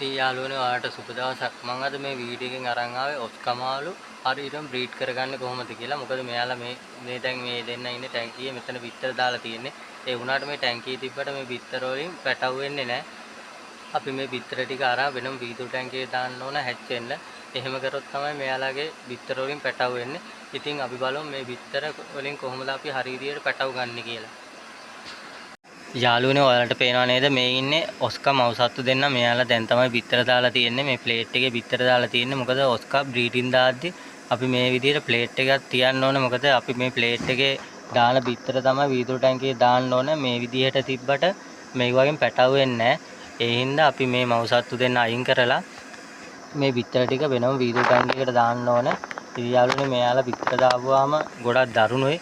ඉතින් යාළුවනේ ඔයාලට සුබ දවසක්. මම අද මේ වීඩියෝ එකෙන් අරන් ආවේ ඔස්කා මාළු හරියටම බ්‍රීඩ් කරගන්නේ කොහොමද කියලා. මොකද මෙයාලා මේ දැන් මේ දෙන්න ඉන්නේ ටැංකියේ මෙතන බිත්තර දාලා තියෙන්නේ. ඒ වුණාට මේ ටැංකියේ තිබ්බට මේ බිත්තර වලින් පැටව් වෙන්නේ නැහැ. අපි මේ බිත්තර ටික අරන් වෙනම වීදුරු ටැංකියේ දාන්න ඕන හැච් වෙන්න. එහෙම කරොත් තමයි මෙයාලගේ බිත්තර වලින් පැටව් වෙන්නේ. ඉතින් අපි බලමු මේ බිත්තර වලින් කොහොමද අපි හරි විදියට පැටව් ගන්නෙ කියලා. යාළුවනේ ඔයාලට පේනවා නේද මේ ඉන්නේ ඔස්කා මව් සත්තු දෙන්න. මෙයාලා දැන් තමයි බිත්තර දාලා තියෙන්නේ. මේ ප්ලේට් එකේ බිත්තර දාලා තියෙන්නේ. මොකද ඔස්කා බ්‍රීඩින් දාද්දි අපි මේ විදියට ප්ලේට් එකක් තියන්න ඕනේ. මොකද අපි මේ ප්ලේට් එකේ දාන බිත්තර තමයි වීදුරු ටැංකියේ දාන්න ඕනේ. මේ විදියට තිබ්බට මේ වගේ පැටව් වෙන්නේ නැහැ. ඒ හින්දා අපි මේ මව් සත්තු දෙන්න අයින් කරලා මේ බිත්තර ටික වෙනම වීදුරු ටැංකියකට දාන්න ඕනේ. ඉතින් යාළුවනේ මෙයාලා බිත්තර දාපුවාම ගොඩක් දරුණුයි.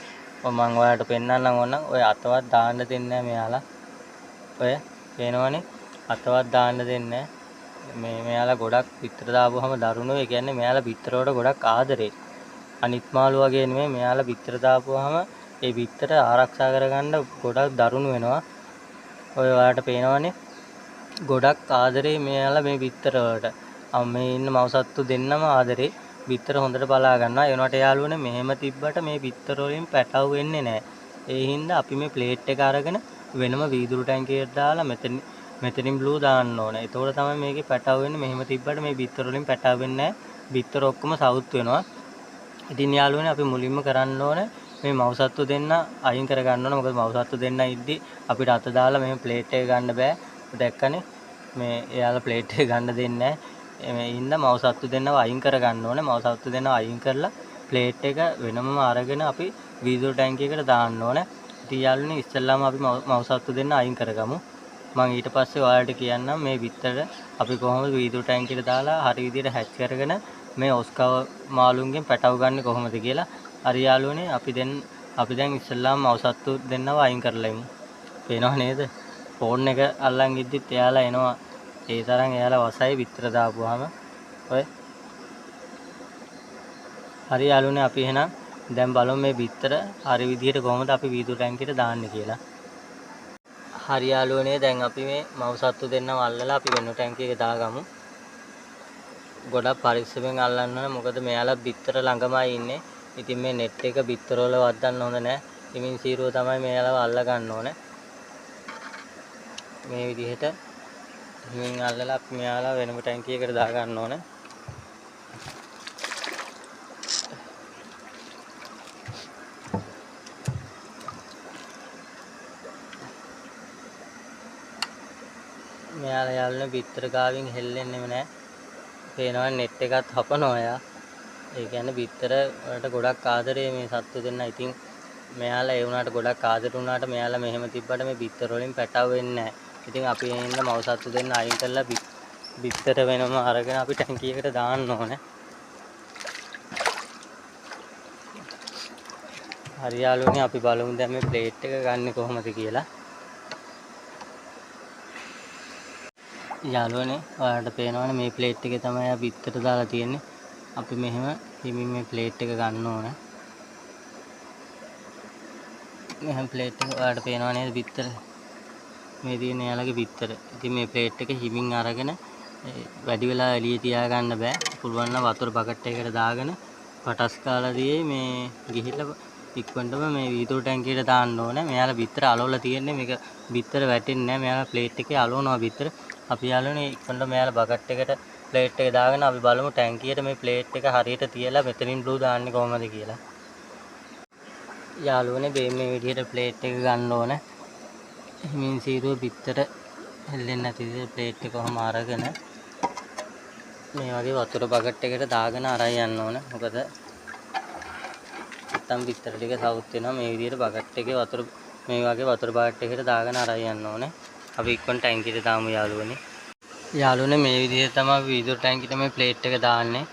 මං ඔයාලට පෙන්නන්නම් ඕනනම් ඔය අතවත් දාන්න දෙන්නේ නැහැ මෙයාලා. ඔය පේනවනේ අතවත් දාන්න දෙන්නේ නැහැ. මේ මෙයාලා ගොඩක් බිත්තර දාපුවාම දරුණුයි. ඒ කියන්නේ මෙයාලා බිත්තර වලට ගොඩක් ආදරේ. අනිත් මාළු වගේ නෙමෙයි මෙයාලා බිත්තර දාපුවාම ඒ බිත්තර ආරක්ෂා කරගන්න ගොඩක් දරුණු වෙනවා. ඔය ඔයාලට පේනවනේ ගොඩක් ආදරේ මෙයාලා මේ බිත්තර වලට. මේ ඉන්න මව් සත්තු දෙන්නම ආදරේ. බිත්තර හොඳට බලා ගන්නවා. ඒ වුණාට යාළුවනේ මෙහෙම තිබ්බට මේ බිත්තර වලින් පැටව් වෙන්නේ නැහැ. ඒ හින්දා අපි මේ ප්ලේට් එක අරගෙන වෙනම වීදුරු ටැංකියකට දාලා මෙතනින් බ්ලූ දාන්න ඕනේ. එතකොට තමයි මේකේ පැටව් වෙන්නේ. මෙහෙම තිබ්බට මේ බිත්තර වලින් පැටව් වෙන්නේ නැහැ. බිත්තර ඔක්කොම සවුත් වෙනවා. ඉතින් යාළුවනේ අපි මුලින්ම කරන්න ඕනේ මේ මව් සත්තු දෙන්න අයින් කර ගන්න ඕනේ. මොකද මව් සත්තු දෙන්න ඉද්දි අපිට අත දාලා මෙහෙම ප්ලේට් එක ගන්න බෑ. දැක්කනේ මේ එයාලා ප්ලේට් එක ගන්න දෙන්නේ නැහැ. මේ හින්දා මව් සත්තු දෙන්නව අයින් කර ගන්න ඕනේ. මව් සත්තු දෙන්නව අයින් කරලා ප්ලේට් එක වෙනමම අරගෙන අපි වීදුරු ටැංකියකට දාන්න ඕනේ. ඉතින් යාළුවනේ ඉස්සෙල්ලාම අපි මව් සත්තු දෙන්න අයින් කරගමු. මං ඊට පස්සේ ඔයාලට කියන්නම් මේ බිත්තර අපි කොහොමද වීදුරු ටැංකියට දාලා හරි විදියට හැච් කරගෙන මේ ඔස්කා මාළුන්ගෙන් පැටව ගන්නෙ කොහොමද කියලා. හරි යාළුවනේ අපි දැන් ඉස්සෙල්ලාම මව් සත්තු දෙන්නව අයින් කරලා ඉමු. පේනව නේද? ෆෝන් එක අල්ලන් ඉද්දිත් එයාලා එනවා. ඒ තරම් එයාලා වසයි බිත්තර දාපුවාම. ඔය හරි යාළුවනේ අපි එහෙනම් දැන් බලමු මේ බිත්තර හරි විදියට කොහොමද අපි වීදුරු ටැංකියට දාන්නේ කියලා. හරි යාළුවනේ දැන් අපි මේ මව් සත්තු දෙන්නව අල්ලලා අපි වෙන ටැංකියක දාගමු. ගොඩක් පරිස්සමෙන් අල්ලන්න ඕනේ. මොකද මෙයාලා බිත්තර ළඟමයි ඉන්නේ. ඉතින් මේ නෙට් එක බිත්තර වල වද්දන්න හොඳ නෑ. හිමින් සීරුව තමයි මෙයාලව අල්ල ගන්න ඕනේ. මේ විදිහට හිමින් අල්ලලා අපි මෙයාලා වෙනම ටැංකියකට දා ගන්න ඕනේ. මෙයාලා යාළුවනේ බිත්තර ගාවින් හෙල්ලෙන්නෙම නෑ. පේනවා නෙට් එකත් හපනවා එයා. ඒ කියන්නේ බිත්තර වලට ගොඩක් ආදරේ මේ සත්තු දෙන්න. ඉතින් මෙයාලා ඒ වුණාට ගොඩක් ආදර වුණාට මෙයාලා මෙහෙම තිබ්බට මේ බිත්තර වලින් පැටව වෙන්නේ නෑ. ඉතින් අපි ඒ හින්දා මව් සත්තු දෙන්න අයින් කරලා බිත්තර වෙනම අරගෙන අපි ටැංකියකට දාන්න ඕනේ. හරි යාළුවනේ අපි බලමු දැන් මේ ප්ලේට් එක ගන්නෙ කොහොමද කියලා. යාළුවනේ ඔයාලට පේනවනේ මේ ප්ලේට් එකේ තමයි ආ බිත්තර දාලා තියෙන්නේ. අපි මෙහෙම හිමින් මේ ප්ලේට් එක ගන්න ඕනේ. මෙහෙම ප්ලේට් එක ඔයාලට පේනව නේද බිත්තර? මේ තියෙන එයාලගේ බිත්තර. ඉතින් මේ ප්ලේට් එක හිමින් අරගෙන වැඩි වෙලා එළිය තියාගන්න බෑ. පුළුවන් නම් වතුර බකට් එකකට දාගෙන පටස් කාලා දියේ මේ ගිහිල්ලා ඉක්මනටම මේ වීදුරු ටැංකියට දාන්න ඕනේ. මෙයාලා බිත්තර අලවලා තියෙන්නේ. මේක බිත්තර වැටෙන්නේ නෑ. මෙයාලා ප්ලේට් එකේ අලවනවා බිත්තර. අපි යාළුවනේ ඉක්මනට මෙයාලා බකට් එකට ප්ලේට් එක දාගෙන අපි බලමු ටැංකියට මේ ප්ලේට් එක හරියට තියලා මෙතනින් බ්ලූ දාන්නේ කොහොමද කියලා. යාළුවනේ මේ විදිහට ප්ලේට් එක ගන්න ඕනේ. හිමින් සීරුව බිත්තර හෙල්ලෙන්නේ නැති විදිහට ප්ලේට් එක කොහොම අරගෙන මේ වගේ වතුර බකට් එකට දාගෙන අරන් යන්න ඕනේ. මොකද නැත්තම් බිත්තර ටික සවුත් වෙනවා. මේ විදිහට බකට් එකේ වතුර මේ වගේ වතුර බකට් එකකට දාගෙන අරන් යන්න ඕනේ. අපි ඉක්මනට ටැංකියට දාමු යාළුවනේ. යාළුවනේ මේ විදිහට තමයි අපි වීදුරු ටැංකියට මේ ප්ලේට් එක දාන්නේ.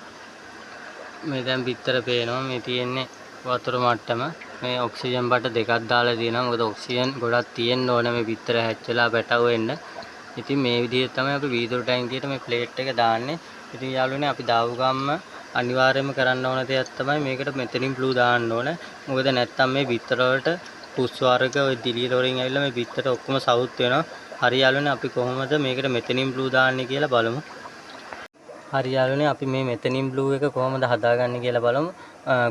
මේ දැන් බිත්තර පේනවා. මේ තියෙන්නේ වතුර මට්ටම. මේ ඔක්සිජන් බට දෙකක් දාලා තියෙනවා. මොකද ඔක්සිජන් ගොඩක් තියෙන්න ඕනේ මේ බිත්තර හැච්චලා පැටව වෙන්න. ඉතින් මේ විදිහට තමයි අපි වීදුරු ටැංකියට මේ ප්ලේට් එක දාන්නේ. ඉතින් යාළුවනේ අපි දාපු ගම්ම අනිවාර්යයෙන්ම කරන්න ඕන දෙයක් තමයි මේකට මෙතනින් බ්ලූ දාන්න ඕන. මොකද නැත්තම් මේ බිත්තර වලට පුස් වර්ග ඔය දිලිය වලින් ඇවිල්ලා මේ බිත්තර ඔක්කොම සවුත් වෙනවා. හරි යාළුවනේ අපි කොහොමද මේකට මෙතනින් බ්ලූ දාන්නේ කියලා බලමු. හරි යාළුවනේ, අපි මේ මෙතනින් බ්ලූ එක කොහොමද හදාගන්නේ කියලා බලමු.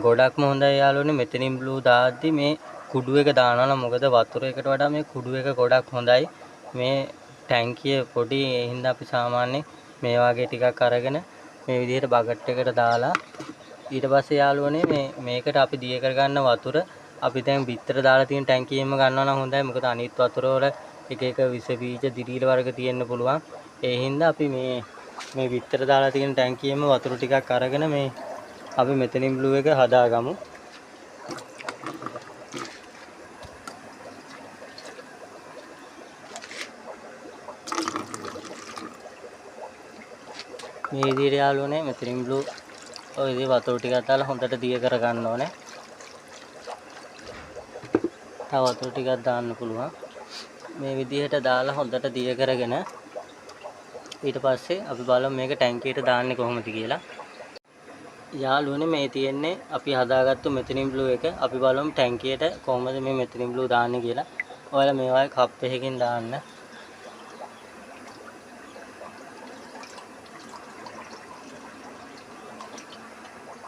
ගොඩක්ම හොඳයි යාළුවනේ මෙතනින් බ්ලූ දාද්දි මේ කුඩු එක දානවා නම්, මොකද වතුර එකට වඩා මේ කුඩු එක ගොඩක් හොඳයි. මේ ටැංකිය පොඩි, ඒ හින්දා අපි සාමාන්‍යයෙන් මේ වගේ ටිකක් අරගෙන මේ විදිහට බකට් එකට දාලා ඊට පස්සේ යාළුවනේ මේ මේකට අපි දිය කරගන්න වතුර අපි දැන් බිත්තර දාලා තියෙන ටැංකියෙන්ම ගන්නවා නම් හොඳයි. මොකද අනිත් වතුර වල එක එක විස බීජ දිරීල වර්ග තියෙන්න පුළුවන්. ඒ හින්දා අපි මේ බිත්තර දාලා තියෙන ටැංකියෙන්ම වතුර ටිකක් අරගෙන මේ අපි මෙතනින් බ්ලූ එක හදාගමු. මේ විදිහට යාළුවනේ මෙතනින් බ්ලූ ඔය විදිහේ වතුර ටිකක් දාලා හොඳට දිය කරගන්න ඕනේ. තව වතුර ටිකක් දාන්න පුළුවන්. මේ විදිහට දාලා හොඳට දිය කරගෙන ඊට පස්සේ අපි බලමු මේක ටැංකියට දාන්නේ කොහොමද කියලා. යාළුවනේ මේ තියෙන්නේ අපි හදාගත්තු මෙතනින් බ්ලූ එක. අපි බලමු ටැංකියට කොහොමද මේ මෙතනින් බ්ලූ දාන්නේ කියලා. ඔයාලා මේ වගේ කප් එකකින් දාන්න.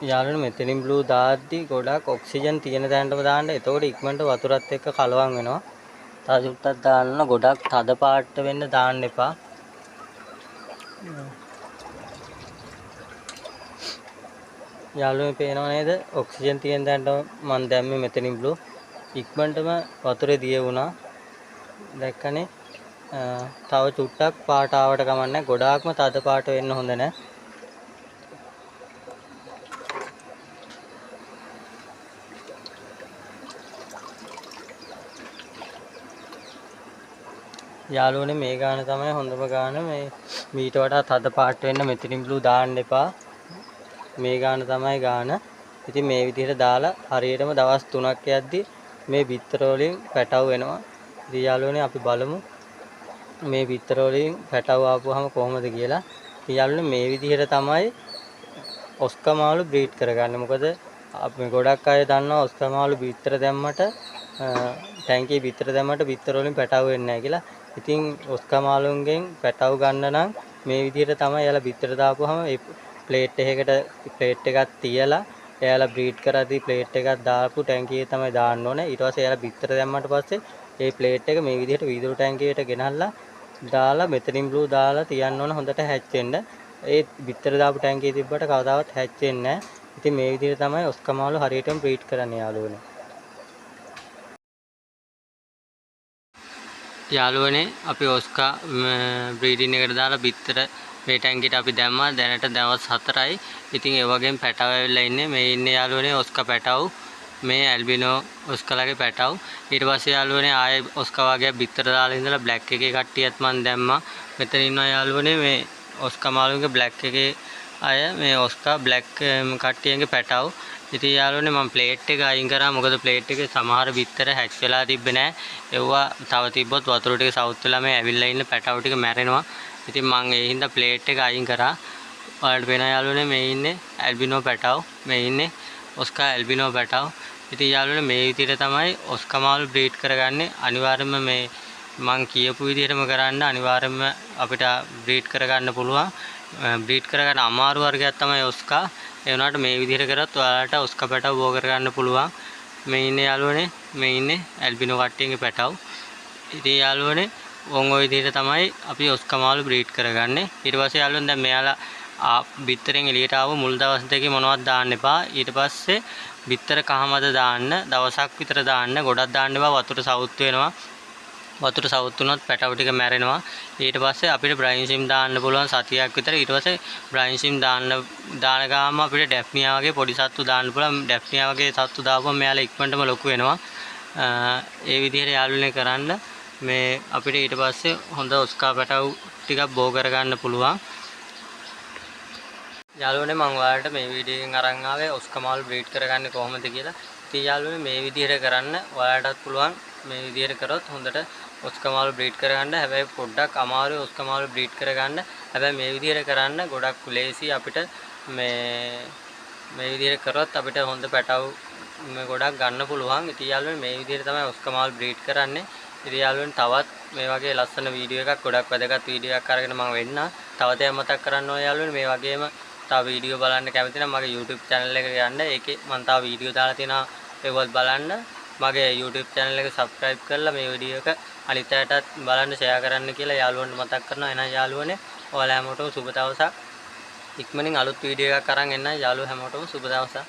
යාළුවනේ මෙතනින් බ්ලූ දාද්දි ගොඩක් ඔක්සිජන් තියෙන තැනටම දාන්න. එතකොට ඉක්මනට වතුරත් එක්ක කලවම් වෙනවා. තව චුට්ටක් දාන්න, ගොඩක් තද පාට වෙන්න දාන්න එපා. යාළුවනේ පේනව නේද? ඔක්සිජන් තියෙන තැනට මං දැම්මේ මෙතනින් බ්ලූ. ඉක්මනටම වතුරේ දිය වුණා. දැක්කනේ? තව චුට්ටක් පාට ආවට කමක් නැහැ. ගොඩාක්ම තද පාට වෙන්න හොඳ නැහැ. යාළුවනේ මේ ගාන තමයි හොඳම ගාන. මේ මීට වඩා තද පාට වෙන්න මෙතනින් බ්ලූ දාන්න එපා. මේ ගාන තමයි ගාන. ඉතින් මේ විදිහට දාලා හරියටම දවස් 3ක් යද්දි මේ බිත්තර වලින් පැටව් වෙනවා. ඉතින් යාළුවනේ අපි බලමු මේ බිත්තර වලින් පැටව් ආපුවාම කොහොමද කියලා. ඉතින් යාළුවනේ මේ විදිහට තමයි ඔස්කා මාළු බ්‍රීඩ් කරගන්නේ. මොකද අපි ගොඩක් අය දන්නවා ඔස්කා මාළු බිත්තර දැම්මට ටැංකියේ බිත්තර දැම්මට බිත්තර වලින් පැටව් වෙන්නේ නැහැ කියලා. ඉතින් ඔස්කා මාළුන්ගෙන් පැටව් ගන්න නම් මේ විදිහට තමයි එයාලා බිත්තර දාපුවාම ඒ ප්ලේට් එකකට ප්ලේට් එකක් තියලා එයාලා බ්‍රීඩ් කරද්දී ප්ලේට් එකක් දාපු ටැංකියේ තමයි දාන්න ඕනේ. ඊට පස්සේ එයාලා බිත්තර දැම්මට පස්සේ ඒ ප්ලේට් එක මේ විදිහට වීදුරු ටැංකියට ගෙනල්ලා දාලා මෙතනින් බ්ලූ දාලා තියන්න ඕන හොඳට හැච් වෙන්න. ඒ බිත්තර දාපු ටැංකියේ තිබ්බට කවදාවත් හැච් වෙන්නේ නැහැ. ඉතින් මේ විදිහට තමයි ඔස්කා මාළු හරියටම බ්‍රීඩ් කරන්නේ යාළුවනේ. යාළුවනේ අපි ඔස්කා බ්‍රීඩින් එකට දාලා බිත්තර මේ ටැංකියට අපි දැම්මා. දැනට දවස් 4යි. ඉතින් ඒ වගේම පැටව ඇවිල්ලා ඉන්නේ. මේ ඉන්නේ යාළුවනේ ඔස්කා පැටව්. මේ ඇල්බිනෝ ඔස්කාලගේ පැටව්. ඊට පස්සේ යාළුවනේ ආයේ ඔස්කා වගේ බිත්තර දාලා ඉඳලා බ්ලැක් එකේ කට්ටියත් මං දැම්මා. මෙතන ඉන්නවා යාළුවනේ මේ ඔස්කා මාළුන්ගේ බ්ලැක් එකේ අය, මේ ඔස්කා බ්ලැක් කට්ටියන්ගේ පැටව්. ඉතින් යාළුවනේ මං ප්ලේට් එක අයින් කරා. මොකද ප්ලේට් එකේ සමහර බිත්තර හැච් වෙලා තිබ්බේ නෑ. ඒවා තව තිබ්බොත් වතුර ටික සවුත් වෙලා මේ ඇවිල්ලා ඉන්න පැටව් ටික මැරෙනවා. ඉතින් මං ඒ හින්දා ප්ලේට් එක අයින් කරා. ඔයාලට පේනවා යාළුවනේ මේ ඉන්නේ ඇල්බිනෝ පැටව්, මේ ඉන්නේ ඔස්කා ඇල්බිනෝ පැටව්. ඉතින් යාළුවනේ මේ විදිහට තමයි ඔස්කා මාළු බ්‍රීඩ් කරගන්නේ. අනිවාර්යයෙන්ම මේ මං කියපු විදිහටම කරන්න අනිවාර්යයෙන්ම අපිට බ්‍රීඩ් කරගන්න පුළුවන්. බ්‍රීඩ් කරගන්න අමාරු වර්ගයක් තමයි ඔස්කා. ඒ වුණාට මේ විදිහට කරොත් ඔයාලට ඔස්කා පැටව් බෝ කරගන්න පුළුවන්. මේ ඉන්නේ යාළුවනේ මේ ඉන්නේ ඇල්බිනෝ කට්ටියගේ පැටව්. ඉතින් යාළුවනේ ඔන් ඔය විදිහට තමයි අපි ඔස්කා මාළු බ්‍රීඩ් කරගන්නේ. ඊට පස්සේ යාළුවනේ දැන් මෙයාලා බිත්තරෙන් එළියට ආව මුල් දවස් දෙකේ මොනවත් දාන්න එපා. ඊට පස්සේ බිත්තර කහමද දාන්න, දවසක් විතර දාන්න, ගොඩක් දාන්න එපා. වතුර සවුත් වෙනවා. වතුර සවුත් වුණොත් පැටවු ටික මැරෙනවා. ඊට පස්සේ අපිට බ්‍රයින් සිම් දාන්න පුළුවන් සතියක් විතර. ඊට පස්සේ බ්‍රයින් සිම් දාන ගාම අපිට ඩැෆ්නියා වගේ පොඩි සත්තු දාන්න පුළුවන්. ඩැෆ්නියා වගේ සත්තු දාපුවම මෙයාලා ඉක්මනටම ලොකු වෙනවා. ඒ විදිහට යාළුවනේ කරන්න මේ අපිට ඊට පස්සේ හොඳ ඔස්කා පැටවු ටිකක් බෝ කරගන්න පුළුවන්. යාළුවනේ මං ඔයාලට මේ වීඩියෝ එකෙන් අරන් ආවේ ඔස්කා මාළු බ්‍රීඩ් කරගන්නේ කොහොමද කියලා. ඉතින් යාළුවනේ මේ විදිහට කරන්න ඔයාලටත් පුළුවන්. මේ විදිහට කරොත් හොඳට ඔස්කා මාළු බ්‍රීඩ් කරගන්න. හැබැයි පොඩ්ඩක් අමාරුයි ඔස්කා මාළු බ්‍රීඩ් කරගන්න. හැබැයි මේ විදිහට කරන්න ගොඩක් ලේසි අපිට. මේ විදිහට කරොත් අපිට හොඳ පැටවු මේ ගොඩක් ගන්න පුළුවන්. ඉතින් යාළුවනේ මේ විදිහට තමයි ඔස්කා මාළු බ්‍රීඩ් කරන්නේ. ඉතින් යාළුවනේ තවත් මේ වගේ ලස්සන වීඩියෝ එකක්, ගොඩක් වැදගත් වීඩියෝ එකක් අරගෙන මම වෙන්න. තව දෙයක් මතක් කරන්න ඕනේ යාළුවනේ, මේ වගේම තව වීඩියෝ බලන්න කැමති නම් මගේ YouTube channel එකට යන්න. ඒකේ මම තව වීඩියෝ දාලා තියෙනවා, ඒවත් බලන්න. මගේ YouTube channel එක subscribe කරලා මේ වීඩියෝ එක අනිත් අයටත් බලන්න ෂෙයා කරන්න කියලා යාළුවන්ට මතක් කරනවා. එහෙනම් යාළුවනේ, ඔයාලා හැමෝටම සුබ දවසක්. ඉක්මනින් අලුත් වීඩියෝ එකක් අරන් එන්න. යාළුවෝ හැමෝටම සුබ දවසක්.